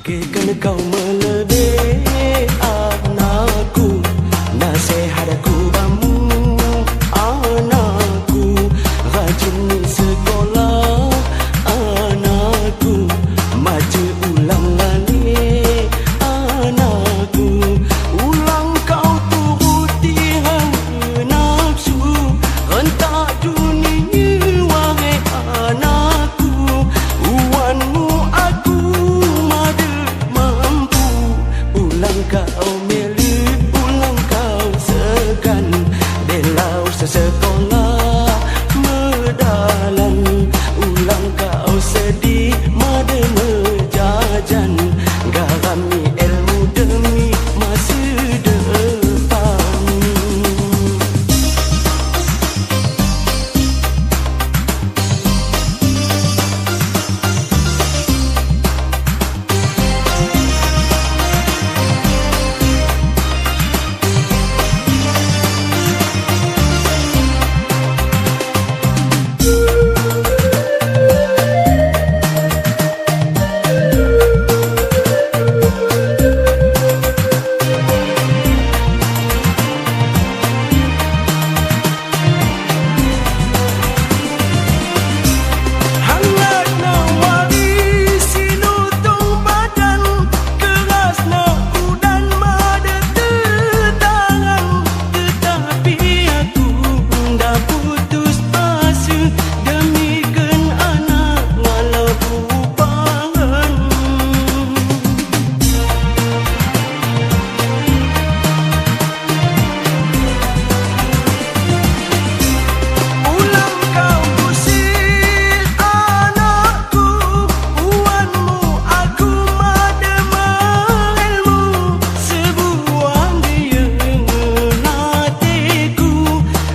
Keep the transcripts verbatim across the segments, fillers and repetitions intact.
Kekene kau melebe anakku, nasehat aku bamu anakku, rajin ni sekolah anakku, mace ulang lale anakku, ulang kau turuti hawa nafsu, rentak dunia wahai anakku, uanmu aku mada mampu, ulang kau mele, ulang kau segan, bela usah sekolah medalan, ulang kau sedih mada mejajan, garami ilmu demi masa depan. Hangat na wari si lutung badan, keras na udan mada tetangan, tetapi aku nda putus asa demi ken anak walau upahan. Ulang kau usil anakku, uanmu aku mada mailmu, sebuah dia ngelatiku,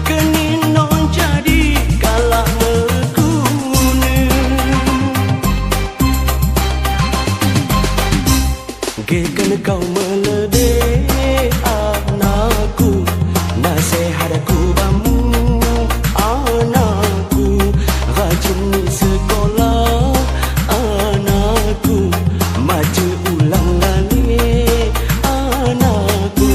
kenin non jadi kalah mekune. Kekene kau melebe anakku, nasehat aku bamu anakku, rajin ni sekolah anakku, mace ulang lale anakku.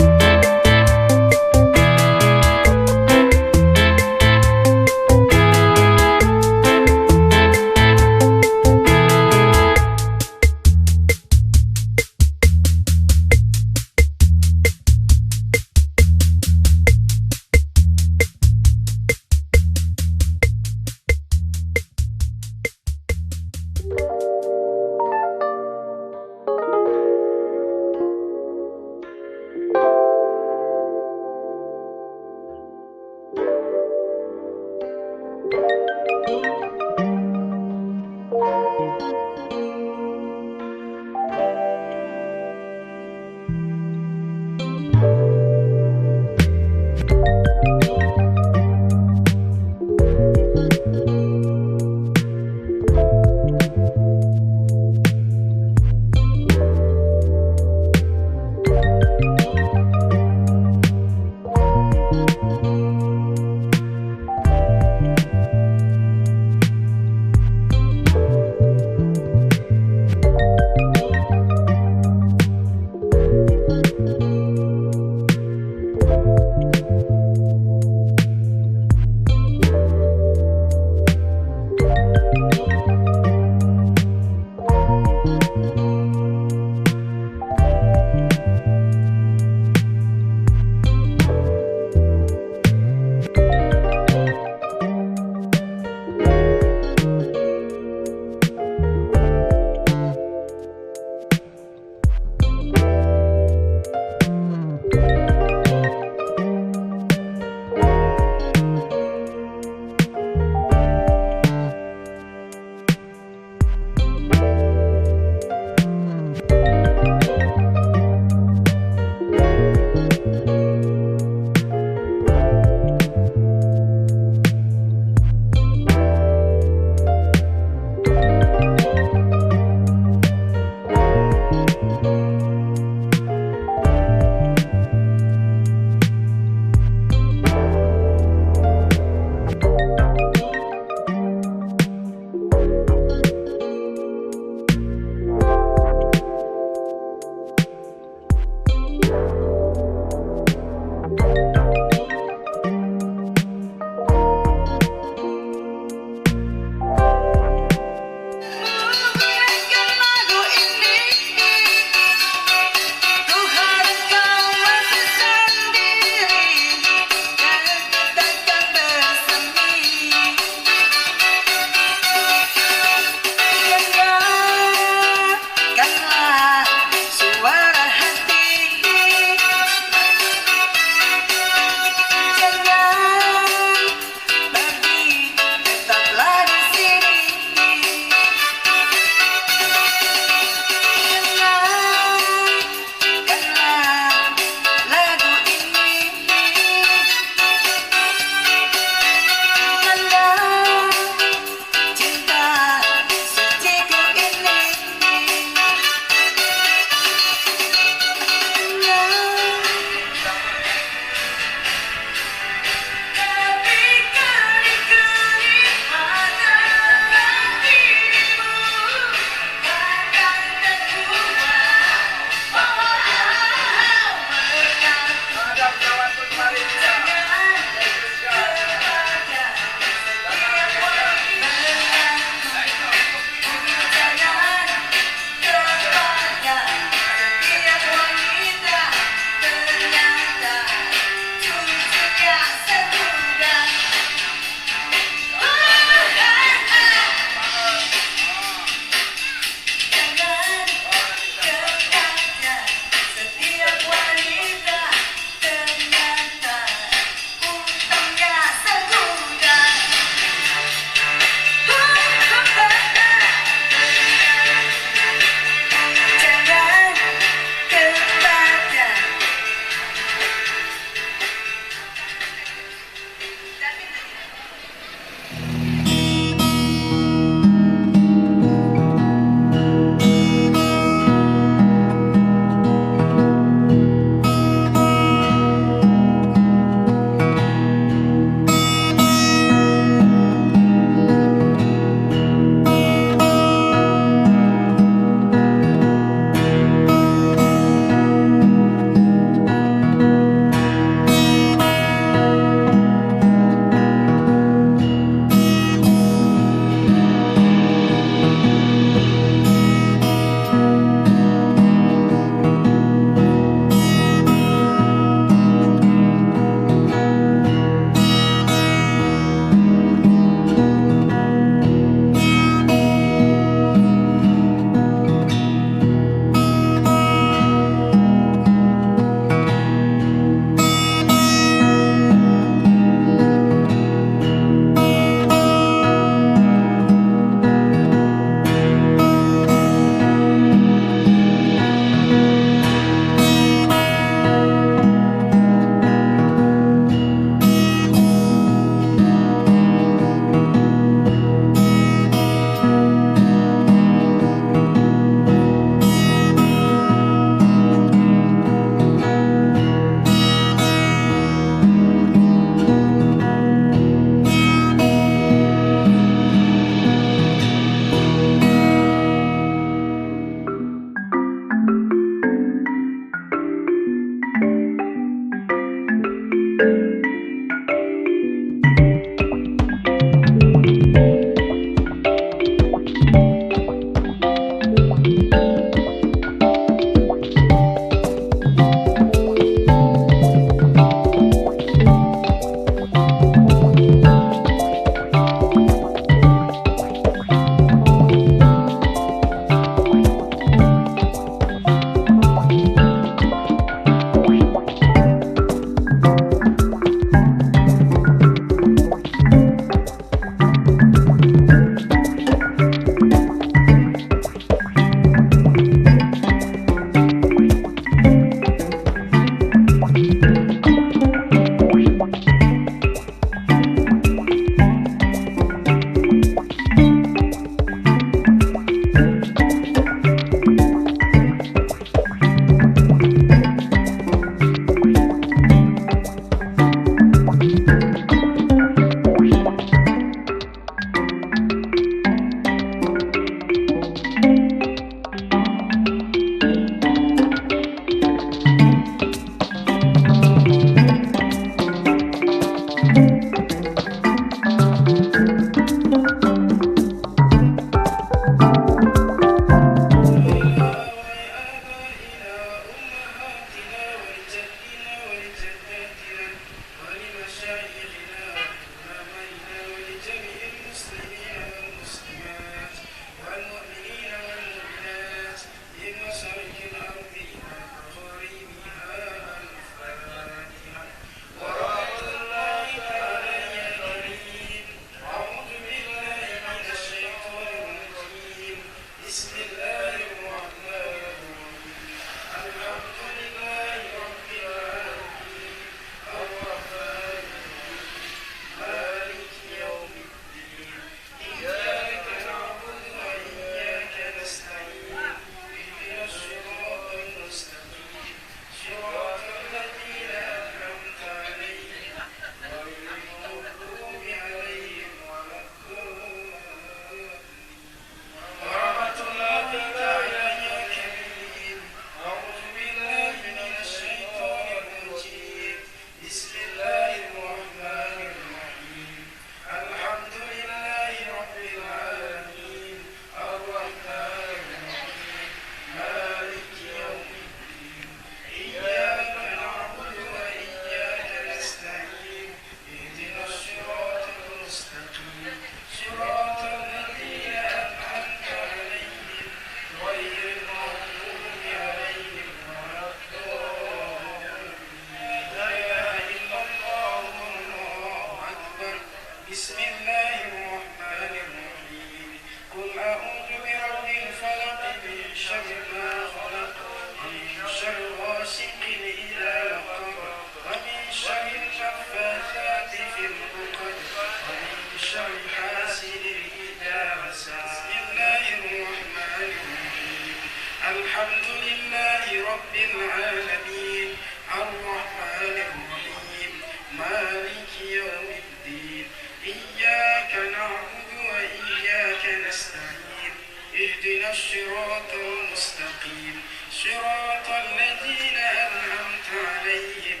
لله رب العالمين. الرحمن الرحيم. مالك يوم الدين. إياك نعبد وإياك نستعين. اهدنا الصراط المستقيم. صراط الذين أنعمت عليهم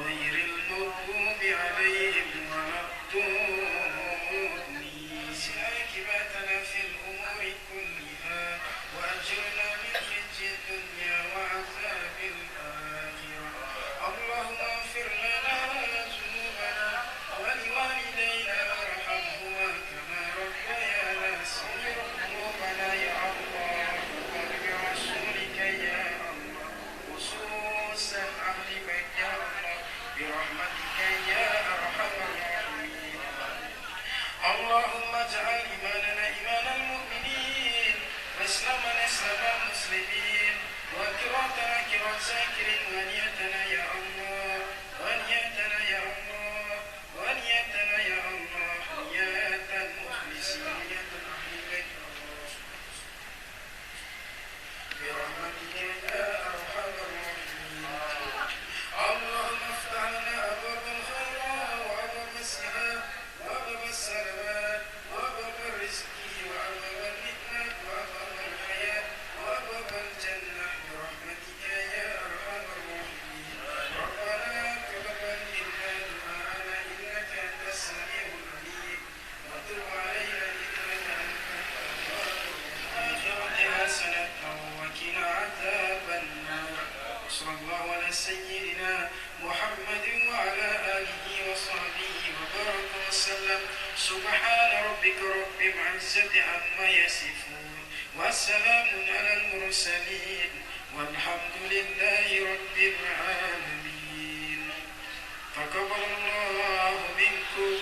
غير المغضوب عليهم ولا الضالين. عاقبتنا في الأمور كلها وأجرنا من خزي الدنيا وعذاب الآخرة. اللهم اغفر لنا ذنوبنا ولوالدينا وارحمهما كما ربيانا صغارا. ذنوبنا يا الله، وبرسولك يا الله، خصوصا أهل بيت يا الله، برحمتك يا أرحم الراحمين. اللهم اجعل إيماننا إيمان المؤمنين، وإسلامنا إسلام المسلمين، وقراءتنا قراءة الذاكرين، ونيتنا يا الله، ونيتنا يا الله، ونيتنا يا الله، نية المخلصين، نية أهل البيت. برحمتك يا أرحم الراحمين. اللهم افتح لنا أبواب الخيرات وأبواب السخاء وأبواب الصلوات وأبواب الرزق وأبواب النعمة وأبواب الحياة وأبواب الجنة برحمتك يا أرحم الراحمين. ربنا تقبل منا دعاءنا إنك أنت السميع العليم. وتب علينا إنك أنت التواب الرحيم. الآخرة حسنة وقنا عذاب النار. وصلى الله على سيدنا محمد وعلى آله وصحبه وبارك وسلم. سبحان ربك رب العزة عما يصفون. وسلام على المرسلين. والحمد لله رب العالمين. تقبل الله منكم.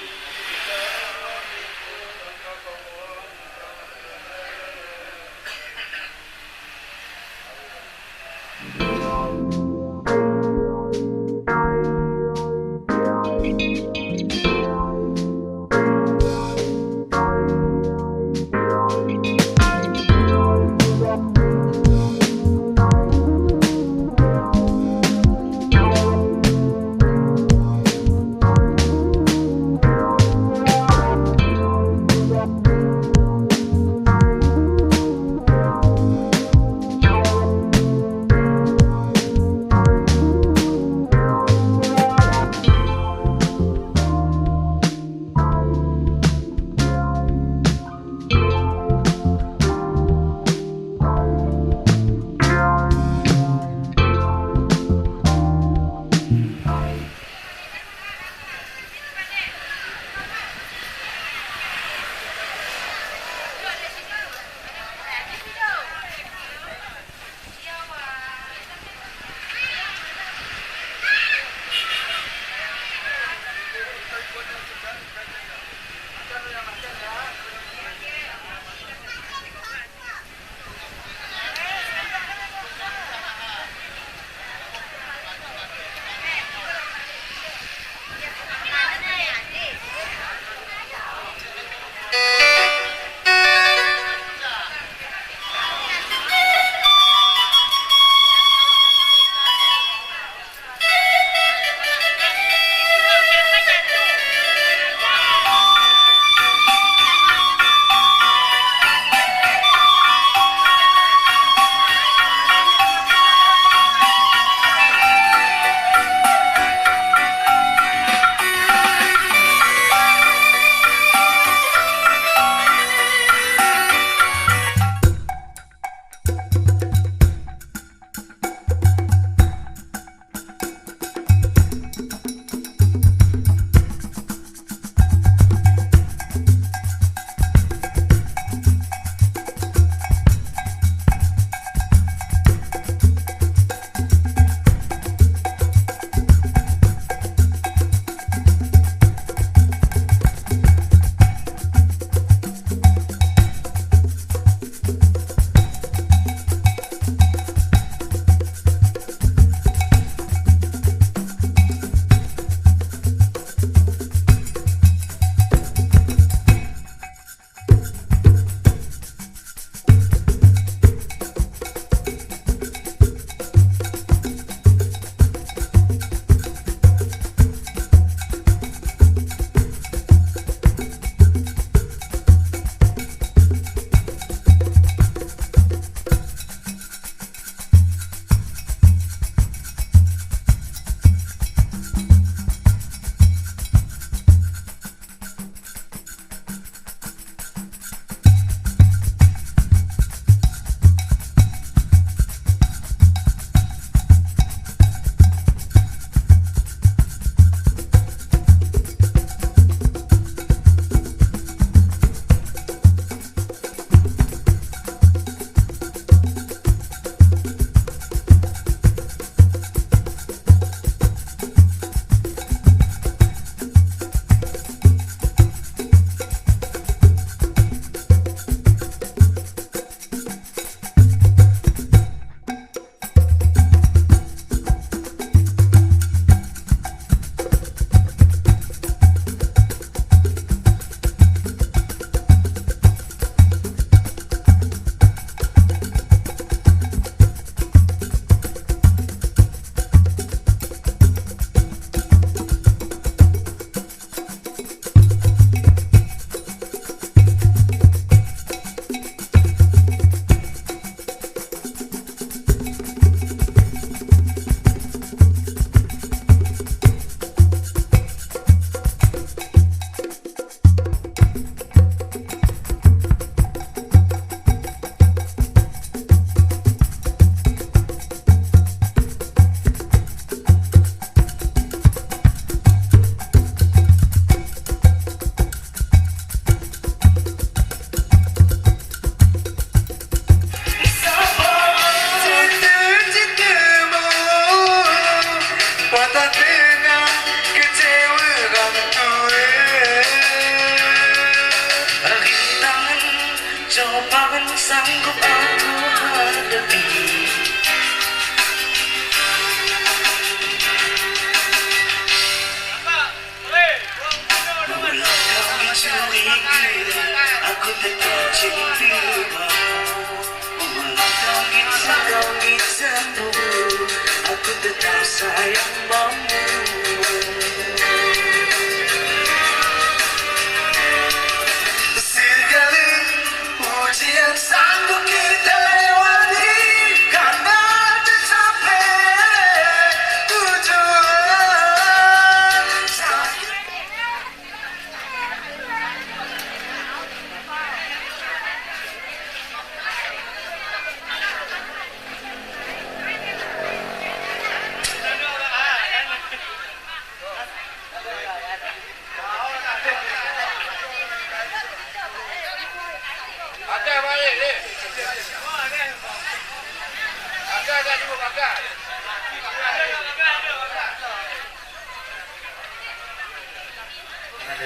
Dari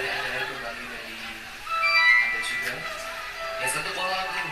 Anda kembali dari Anda juga. Ya, satu bola, Bro.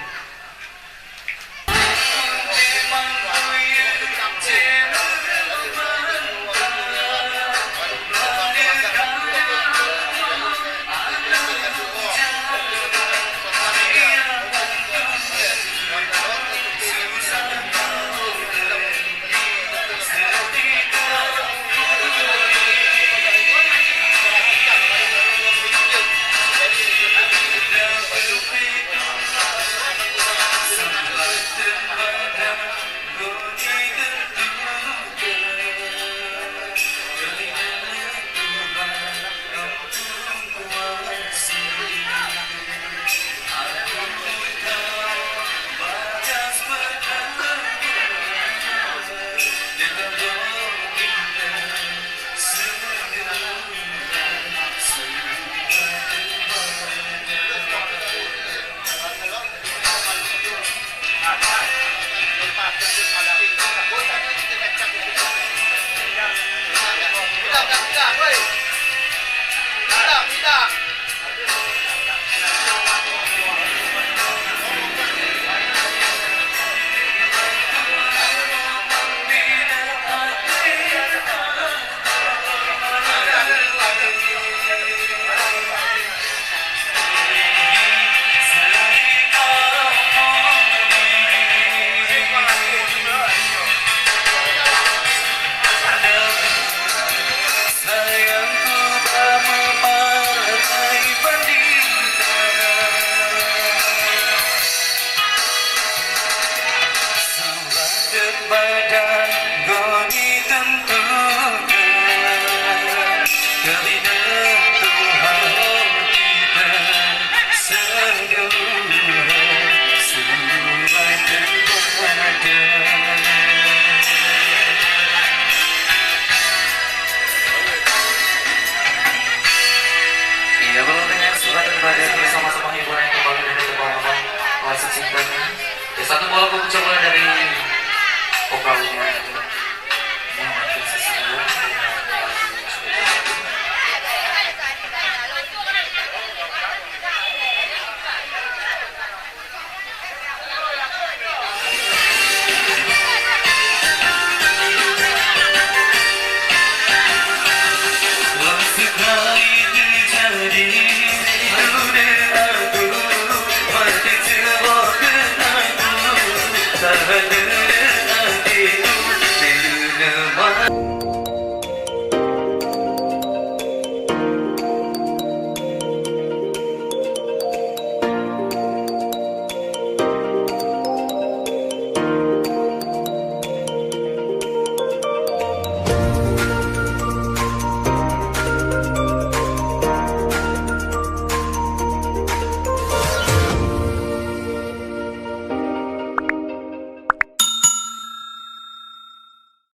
Iya, belum dengan surat dan badan bersama-sama hiburan yang kembali dari teman-teman Wasit Cinta. Ya, satu bola pun coba dari vokalnya.